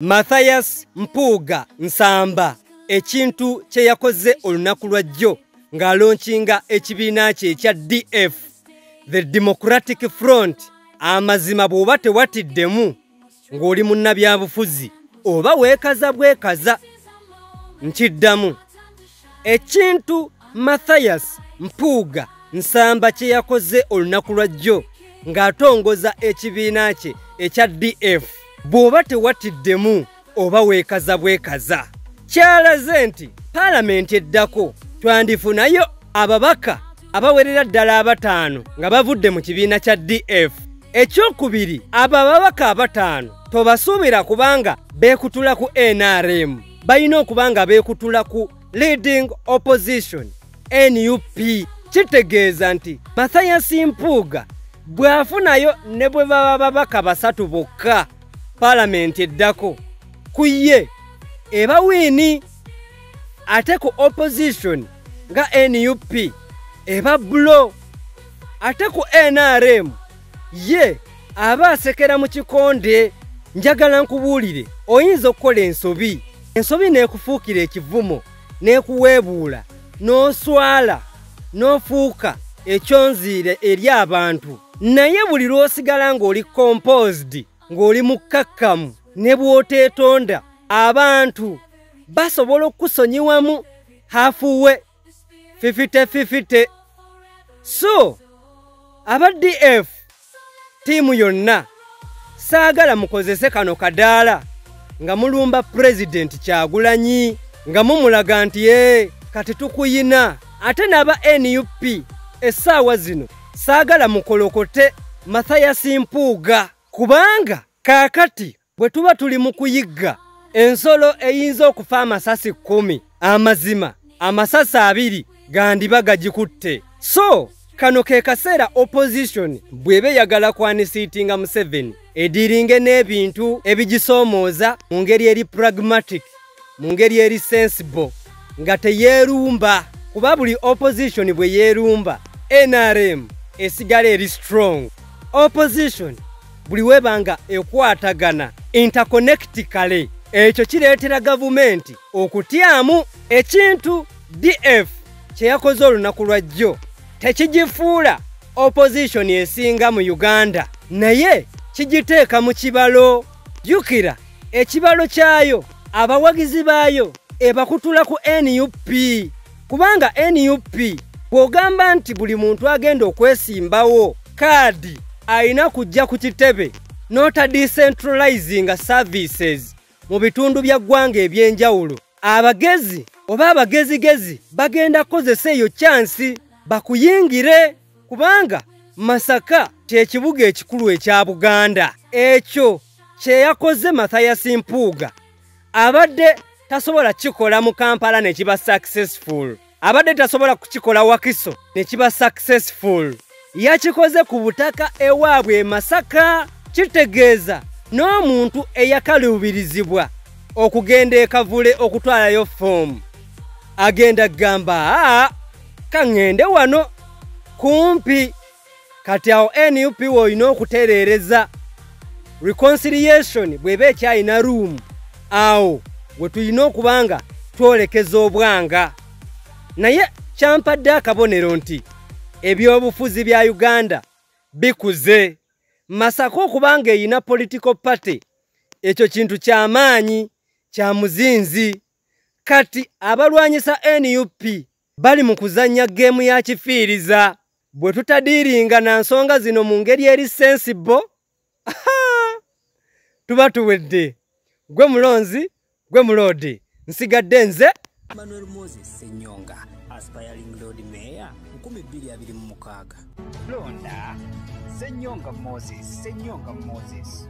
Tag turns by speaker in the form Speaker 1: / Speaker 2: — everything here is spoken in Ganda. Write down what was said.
Speaker 1: Mathias Mpuuga Nsamba ekintu kye yakoze olunaku lwa jjo ng'alonkinga ekibiina kye ekya DF, the Democratic Front. Amazima bw'oba tewatiddemu ng'oli munnabyabufuzi oba weekaza bwekaza. Nkiddamu, ekintu Mathias Mpuuga Nsamba kye yakoze olunaku lwa jjo ng'atongoza ekibiina kye ekya DF, bw'oba tewatiddemu oba weekaza bwekaza. Kyalaze nti paalamenti eddako twandifunayo ababaka abawerera ddala 5 nga bavudde mu kibiina kya DF. Ekyokubiri, abo ababaka 5 tobasuubira kubanga beekutula ku NRM, balina okuba nga beekutula ku leading opposition NUP. Kitegeeza nti Mathias Mpuuga bw'afunayo ne bwe baba babaka 3 bokka paalamenti eddako ku ye eba win, ate ku opposition nga NUP eba blow, ate ku NRM ye aba asekera mu kikonde. Njagala nkubuulire, oyinza okukola ensobi, ensobi n'ekufuukira ekivumo, n'ekuweebuula, n'oswala, n'ofuuka ekyonziire eri abantu. Naye buli lw'osigala ng'oli composed, ng'oli mukkakkamu, ne bw'oteetonda, abantu basobola okukusonyiwamu halfway, 50-50. So aba DF ttiimu yonna, saagala mukozese kano kadaala nga mulumba Pulezidenti Kyagulanyi, nga mumulaga nti ee kati tukuyina. Ate n'aba NUP essaawa zino saagala mukolokote Mathias Mpuuga, kubanga kaakati bwe tuba tuli mu kuyigga ensolo eyinza okufa amasasi 10, amazima amasasi 2 gandiba gagikutte. So kano ke kaseera opposition bw'eba eyagala kwanisiitinga Museveni, ediringe n'ebintu ebigisoomooza mu ngeri eri pragmatic, mu ngeri eri sensible, nga teyeerumba. Kuba buli opposition bwe yeerumba, NRM esigala eri strong. Opposition buli webanga ekwatagana interconnectically, ekyo kireetera gavumenti okutyamu. Ekintu DF kye yakoze olunaku lwa jjo tekigifuula opposition esinga mu Uganda, naye kigiteeka mu kibalo. Jjukira ekibalo kyayo, abawagizi baayo ebakutula ku NUP, kubanga NUP bw'ogamba nti buli muntu agenda okwesimbawo kaadi ayina kujja ku kitebe, n'ota decentralizing services mu bitundu bya ggwanga eby'enjawulo, abagezi oba abagezigezi bagenda kukozesa eyo chansi bakuyingire, kubanga Masaka kye kibuga ekikulu ekya Buganda. Ekyo kye yakoze Mathias Mpuuga abadde tasobola kikola mu Kampala ne kiba successful, abadde tasobola kukikola Wakiso ne kiba successful. Yakikoze ku butaka ewaabwe e Masaka. Kitegeeza n'omuntu eyakaluubirizibwa okugenda e Kavule okutwalayo foomu agenda kugamba aa kaŋŋende wano kumpi. Kati awo NUP w'olina okutereereza reconciliation bw'eba ekyalina room, awo we tulina okuba nga twolekeza obwanga. Naye kyampadde akabonero nti ebyobufuzi bya Uganda bikuze. Masaka okuba nga eyina political party, ekyo kintu kyamaanyi, kya muzinzi. Kati abalwanyisa NUP bali mu kuzannya geemu ya kifiiriza. Bwe tutadiiringa na nsonga zino mu ngeri eri sensible, tuba tuwedde. Gwe mulonzi, gwe muloodi, nsigadde nze
Speaker 2: Manuel Moses Ssenyonga, aspiring Lord Mayor 2026. Londa Ssenyonga Moses, Ssenyonga Moses.